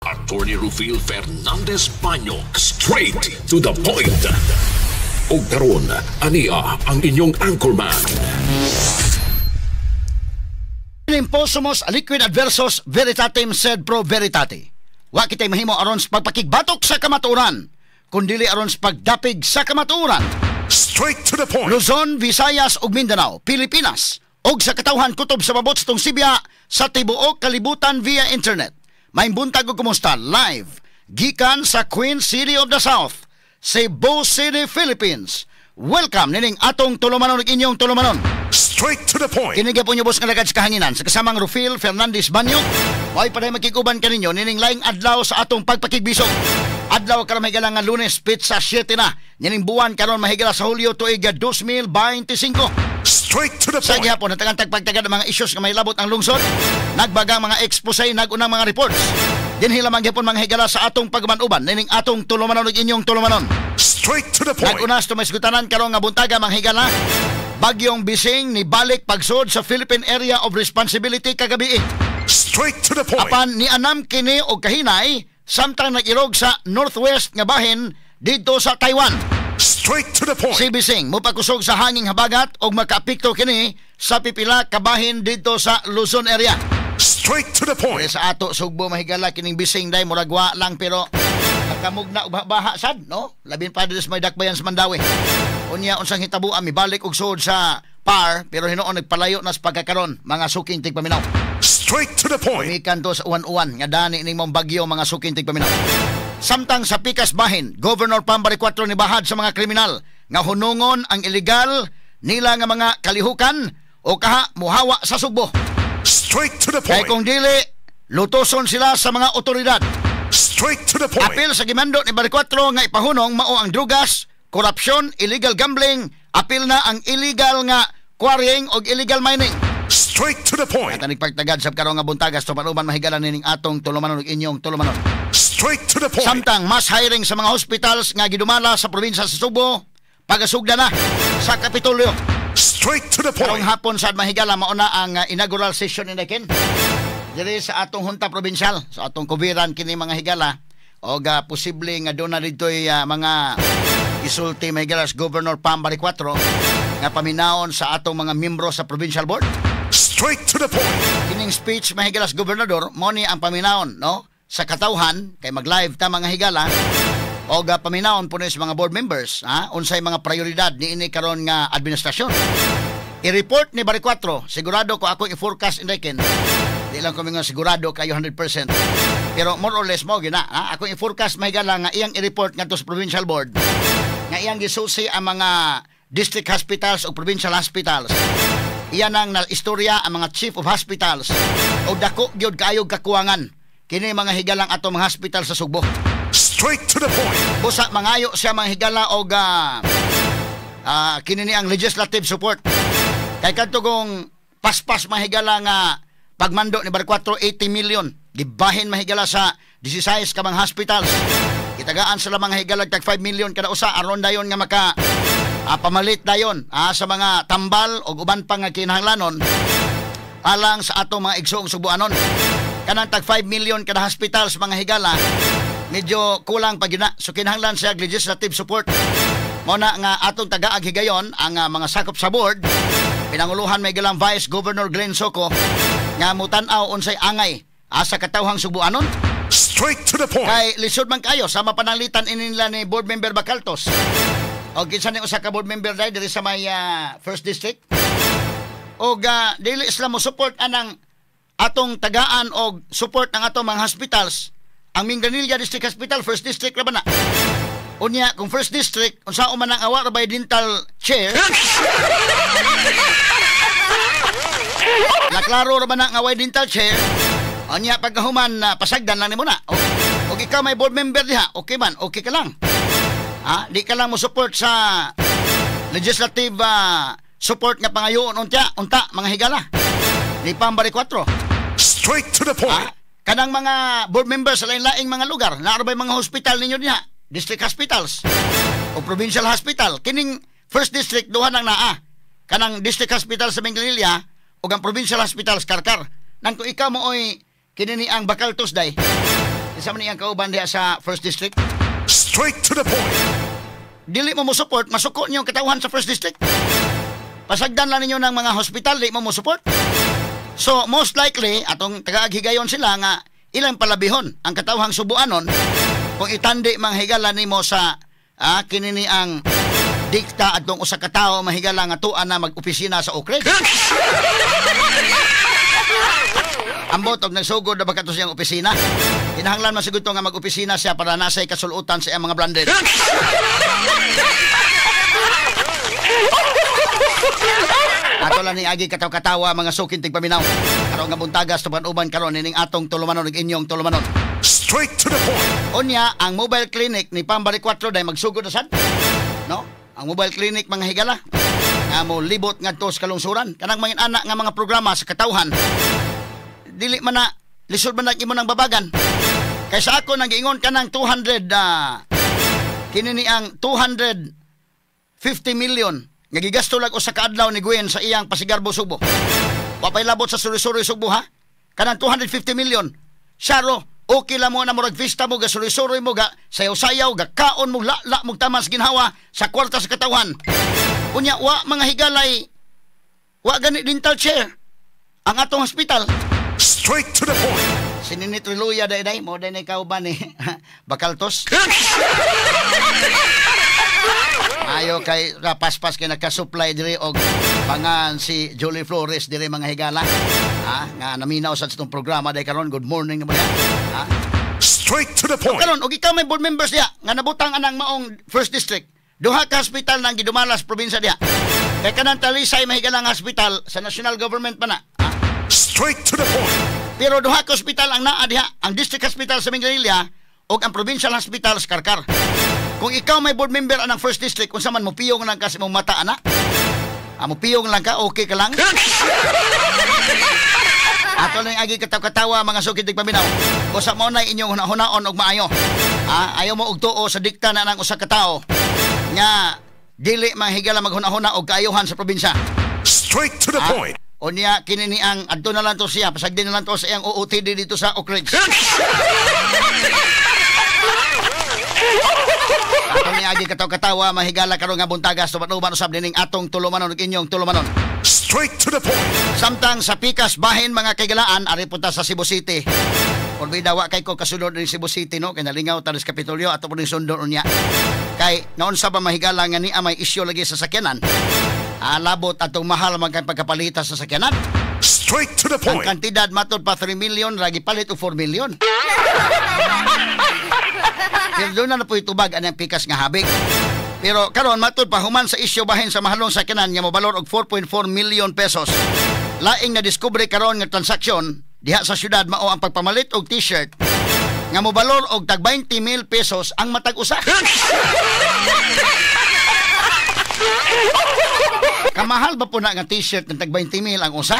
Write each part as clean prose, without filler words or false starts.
Attorney Rufil Fernandez Banyok, straight to the point. Og karon, ania ang inyong anchorman. Imposumos aliquid adversos veritatem sed pro veritate. Wa kitay mahimo aron sa pagpakigbatok sa kamatuoran, kundili aron sa pagdapig sa kamatuoran. Straight to the point. Luzon, Visayas ug Mindanao, Pilipinas ug sa katawhan kutob sa babot sa Sibya sa tibuok kalibutan via internet. Maayong buntag ug kumusta live gikan sa Queen City of the South, Cebu City, Philippines. Welcome nining atong tulumanon ug inyong tulumanon. Straight to the point. Kini gyapon ubos nga lagad sa kahanginan sa kasamang Rufil Fernandez Banyo. Mo'y paday makiguban kaninyo nining laing adlaw sa atong pagpakigbisog. Adlaw karon, mahigala, nga Lunes, petsa 7 na nining buwan karon, mahigala, sa Hulyo, tuig 2025. Straight to the Sa point. gihapon natagan tagpagtagad ang mga issues nga mahilabot ang lungsod, nagbagang mga expose, nagunang mga reports. Dinhi lamang gihapon, mga higala, sa atong pagman-uban nining atong tulumanon ug inyong tulumanon. Straight to the point. Nag-unas tumaisgutanan karon nga buntaga, mga higala. Bagyong Bising ni balik pagsud sa Philippine Area of Responsibility kagabi. Straight to the point. Apan nianam kini og kahinay samtang nag-irog sa northwest nga bahin didto sa Taiwan. Straight to the point. Si Bising mopakusog sa hanging habagat og makaapekto kini sa pipila ka bahin didto sa Luzon area. Straight to the point. Kaya sa ato Sugbo, mahigala, kining Bising day murag wa lang pero nakamugna og baha sad, no? Labin pa dito sa may dakbayan sa Mandaue. Unya unsang hitabo, mibalik og suod sa PAR pero hinuon nagpalayo na sa pagkakaron, mga suking tigpaminaw. Straight to the point. Mikan to sa uwan-uwan nga dani ning mong bagyo, mga suking tigpaminaw. Samtang sa pikas bahin, Governor Pam Baricuatro ni bahad sa mga kriminal nga hunungon ang illegal nila nga mga kalihukan o kaha muhawa sa Sugbo. Straight to the Kay point. kung dili, lutoson sila sa mga otoridad. Straight to the point. Apil sa gimando ni Baricuatro nga ipahunong mao ang drugas, korupsyon, illegal gambling, apil na ang illegal nga quarrying o illegal mining. Straight to the point. At ang pagtagad sa karong nga buntagas tumanuban, mahigala, nining atong tulumanon ug inyong tulumanon. Straight to the point. Samtang mass hiring sa mga hospitals nga gidumala sa probinsya sa Subo, pagasugda na sa Kapitolyo. Straight to the Karong point. hapon sad, mahigala, mauna ang inaugural session ni Ken diri sa atong junta probinsyal, sa atong kubiran kini, mga higala, og posible nga doon na dito'y mga isulti, mahigala, sa Governor Pam Baricuatro nga paminawon sa atong mga miyembro sa provincial board. Straight to the point. Kining speech, mahigala, sa gobernador mo ni ang paminawon, no, sa katawhan kay mag-live ta, mga higala, og paminawon po ni sa mga board members, ha, unsay mga prioridad niini karon nga administrasyon. I-report ni Baricuatro, sigurado ko, ako i-forecast in Ken. Di lang ko nga sigurado kayo 100%. Pero more or less mo gina, ha? Ako i-forecast, mahigala, nga iyang i-report ngadto sa provincial board nga iyang gisusi ang mga district hospitals o provincial hospitals. Iyan ang na istorya ang mga chief of hospitals o dako gyud kaayo kakuwangan kini, mga higalang, ato mga hospital sa Sugbo. Straight to the point. Busa mangayo siya, mga higala, og kini ni ang legislative support. Kay kadto kong paspas, mahigala, nga pagmando ni Baricuatro, 80 million gibahin, mahigala, sa 16 ka mga hospitals. Gitagaan sila, mga higala, tag 5 million kada usa aron dayon nga maka pamalit dayon sa mga tambal o uban pa nga kinahanglanon alang sa atong mga igsoong Subuanon. Kanang tag 5 million kada hospitals, mga higala, medyo kulang pa gina. So kinahanglan siya og legislative support. Mo na nga atong tagaag higayon ang mga sakop sa board, pinanguluhan may galang Vice Governor Glenn Soco, nga mutan-aw unsay angay asa katawhang Subuanon. Straight to the point. Kay lisod man kayo sama pananglitan ini nila ni board member Bacaltos. O kinsa ni usa ka board member dai diri sa may first district. Og dili sila mo support anang atong tagaan og support ang atong mga hospitals. Ang Minglanilla District Hospital, first district ra ba na? Unya kung first district, unsa man ang awa ra bay dental chair? Naklaro ra ba na nga way dental chair? Unya pagkahuman na pasagdan lang nimo na. O ikaw may board member diha, okay man, okay ka lang. Ha? Di ka lang mo support sa legislative support nga pangayoon unta, unta, mga higala, ni Pam Baricuatro. Straight to the point. Ha? Kanang mga board members sa lain-laing mga lugar, naa ra mga hospital ninyo diha, district hospitals o provincial hospital. Kining first district duha nang naa. Kanang district hospital sa Minglanilla o ang provincial hospital sa Carcar. Nang kung ikaw mo oy kini ni ang Bacaltos day. Isa man iyang kauban diha sa First District. Straight to the point. Dili mo mo support, masuko niyo ang katawhan sa First District. Pasagdan lang ninyo ng mga hospital, di mo mo support. So, most likely, atong tagaaghigayon sila nga ilang palabihon ang katawhang Subuanon kung itandi mga higala nimo sa kinini ang dikta atong usa ka tawo, mahigala, nga tuan na mag-opisina sa Oakridge. Ambot og nagsugod na ba kato siyang opisina? Kinahanglan man siguro nga mag-opisina siya para nasay kasulutan sa iyang mga branded. Ato lang ni agi kataw-katawa, mga sukin tigpaminaw. Karon nga buntagas tuban-uban karon nining atong tulumanon ug inyong tulumanon. Straight to the point. Unya ang mobile clinic ni Pam Baricuatro day magsugod na sad. No? Ang mobile clinic, mga higala, nga mo libot ngadto sa kalungsuran kanang mga anak nga mga programa sa katawhan. Dili man na lisod man na imo nang babagan. Kay sa ako nang giingon kanang 200 kini ni ang 250 million nga gigasto lang usa ka adlaw ni Gwen sa iyang pasigarbo Subo. Wa pay labot sa suri-suri Subo ha. Kanang 250 million. Saro, okay lang mo na murag vista mo, ga suri-suri mo, ga sayaw-sayaw, ga kaon mo, la-la mo tamas ginhawa sa kwarta sa katawan. Unya, wa mga higalay, wa gani dental chair ang atong hospital. Straight to the point. Si Ninit Reluya day day, mo day na ikaw ba ni Bakaltos? Ayo kay rapaspas kay nakasupply diri og pangan si Julie Flores diri, mga higala. Ha, nga naminaw sa itong programa day karon. Good morning naman ya. Ha? Straight to the point. Karon og ikaw may board members diha nga nabutang anang maong First District. Duha ka hospital nang gidumala sa probinsya diha. Kay kanang Talisay mahigalang hospital sa national government pa na. Ha? Straight to the point. Pero duha ka hospital ang naa diha, ang District Hospital sa Minglanilla ug ang Provincial Hospital sa Carcar. Kung ikaw may board member anang First District, unsa man mo piyong lang ka sa imong mata ana? Ah, mo piyong lang ka, okay ka lang? Ato lang agi kataw-katawa, mga sukid tigpaminaw. Usa mo na inyong hunaon og maayo. Ah, ayaw mo og tuo sa dikta na ng usa ka tawo nga dili mahigala maghuna-huna og kaayuhan sa probinsya. Straight to the point. Unya kini ni ang adto na lang to siya, pasagdi na lang to sa iyang OOTD dito sa Oakridge. Ato ni agi kataw-katawa mahigala karon nga buntagas tuban-uban usab nining atong tulumanon ug inyong tulumanon. Straight to the point. Samtang sa pikas bahin, mga kaigalaan, ari punta sa Cebu City. Orbida wa kay ko kasunod ni Cebu City no, kay nalingaw ta sa Kapitolyo ato po ning sundon unya. Kay naunsa ba mahigala nga niya may isyu lagi sa sakyanan? Alabot atong mahal man kay pagkapalita sa sakyanan. Straight to the Ang point. kantidad matod pa 3 million, lagi palit og 4 million. Pero doon na na po itubag ang pikas nga habig. Pero karon matod pa human sa isyu bahin sa mahalong sakyanan nga mobalor og 4.4 million pesos. Laing na diskubre karon nga transaksyon diha sa syudad mao ang pagpamalit og t-shirt nga mobalor og tag 20 mil pesos ang matag usa. Kamahal ba po na nga t-shirt ng tag 20 mil ang usa?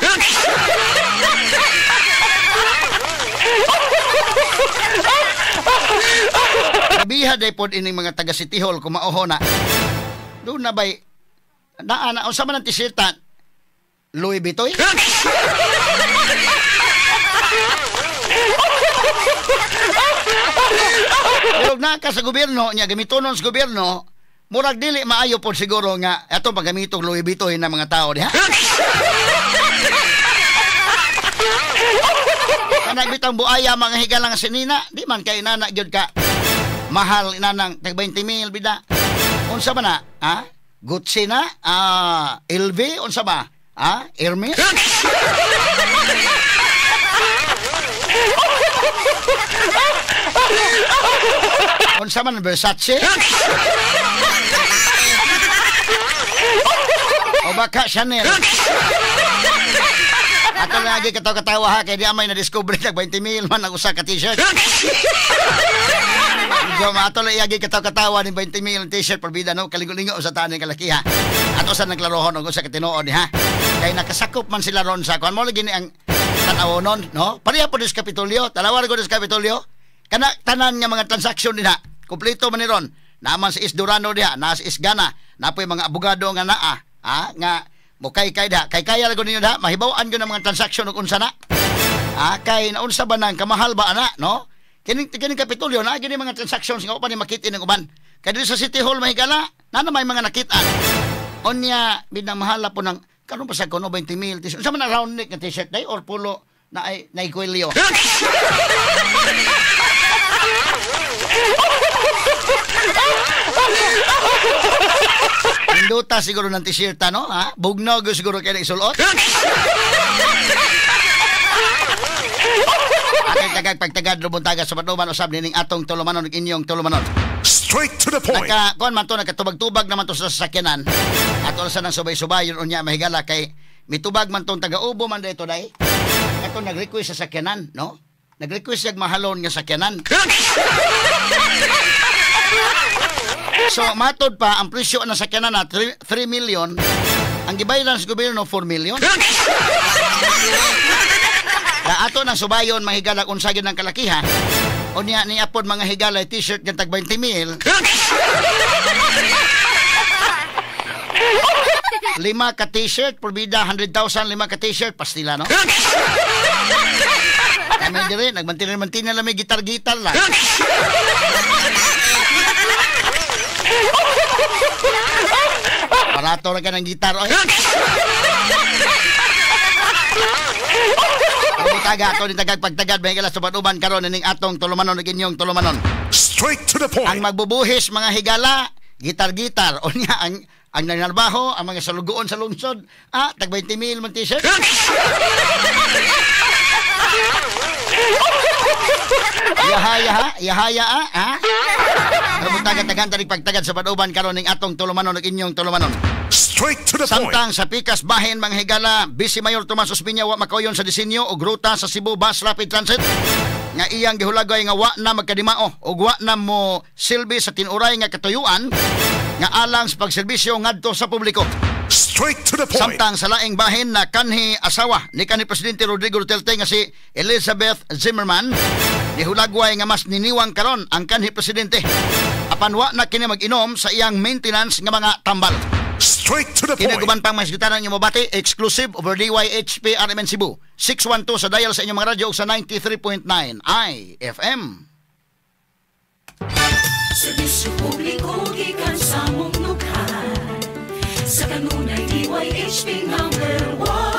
Sabiha day pod ining mga taga City Hall kung maoho na. Doon na bay naa na unsa man ang t-shirt ta? Louis Vuitton? Pero na ka sa gobyerno nya gamitonon sa gobyerno, murag dili maayo pod siguro nga ato paggamitong Louis Vuitton na mga tao diha. Kanang bitang buaya mga higalang sinina, di man kay inana gyud ka mahal inanang tag 20 mil bida. Unsa ba na? Ha? Gucci na? LV unsa ba? Ha? Hermes? Unsa man Versace? O baka Chanel? Ato lagi katawa-katawa ha, kay di amay na-discover nag 20 mil man ang usa ka t-shirt. So, ato lagi katawa-katawa ni 20 mil ang t-shirt perbida no, kalingo-lingo sa tanan kalaki ha. Ato sa nagklarohon og usa ka tinuod ha. Kay nakasakop man sila ron sa kuan mo lagi ni ang tan-awonon no. Pareha po dis Kapitolyo, talawar ko dis Kapitolyo. Kana tanan nga mga transaksyon dinha, kumpleto man ni ron. Naaman si Isdurano diha, naa si Isgana, napoy mga abogado nga naa, ha, nga mo kay kay da, kay kaya ra ninyo da, mahibaw-an gyud ang mga transaksyon ug unsa na. Ah, kay naunsa ba nang kamahal ba ana, no? Kining Kapitolyo na gini mga transactions nga upan ni makita ng uban. Kay diri sa City Hall, mahigala, na na may mga nakita. Unya binamahala po ng karon pa sa kuno 20 mil t-shirt. Unsa man ang round neck nga t-shirt day or pulo na ay naikwelyo? Induta siguro ng t-shirt, ano? Ha? Bugnog siguro kayo na isulot. Aking tagag pagtagad lubong taga sa paduman usab nining atong tulumanon ug inyong tulumanon. Straight to the point. Nagka kuan man to, nagkatubag-tubag naman to sa sasakyanan. Ato sa nang subay-subay yun unya mahigala kay mitubag man tong taga-ubo man dito day. Ato nag-request sa sakyanan, no? Nag-request siyag mahalon nga sakyanan. So matod pa ang presyo ng sakyanan na 3 million, ang gibayaran sa gobyerno 4 million. Na ato nang subayon mahigala unsa gyud ang kalakiha. Unya ni apod mga higala t-shirt nga tag 20 mil. Lima ka t-shirt probida 100,000 lima ka t-shirt pastila, no? Kami dire nagmantinil-mantinil lang may gitar-gitar lang. Barato ra ka ng gitar oy. Taga ato ni tagag pagtagad mahigala sa uban karon ning atong tulumanon ug inyong tulumanon. Straight to the point. Ang magbubuhis mga higala, gitar-gitar. Unya ang nanarbaho, ang mga salugoon sa lungsod, tag 20 mil man t-shirt. Yahaya, yahaya, ha? Tagan tanig pagtagad sa paduban karon ning atong tulumanon ug inyong tulumanon. Straight to the point. Samtang sa pikas bahin mga higala, Vice Mayor Tomas Ospina wa makauyon sa disenyo og ruta sa Cebu Bus Rapid Transit nga iyang gihulagay nga wa na magkadimao ug wa na mo silbi sa tinuray nga katuyuan nga alang sa pagserbisyo ngadto sa publiko. Straight to the point. Samtang sa laing bahin na kanhi asawa ni kanhi Presidente Rodrigo Duterte nga si Elizabeth Zimmerman nihulagway nga mas niniwang karon ang kanhi presidente apan wa na kini mag-inom sa iyang maintenance nga mga tambal. Straight to the point. Kinaguban pang mas gitaran nyo mabati, exclusive over DYHP RMN Cebu 612 sa dial sa inyong mga radyo sa 93.9 IFM. Serbisyo publiko gikan sa mong nukhan. Sa kanunay DYHP number 1.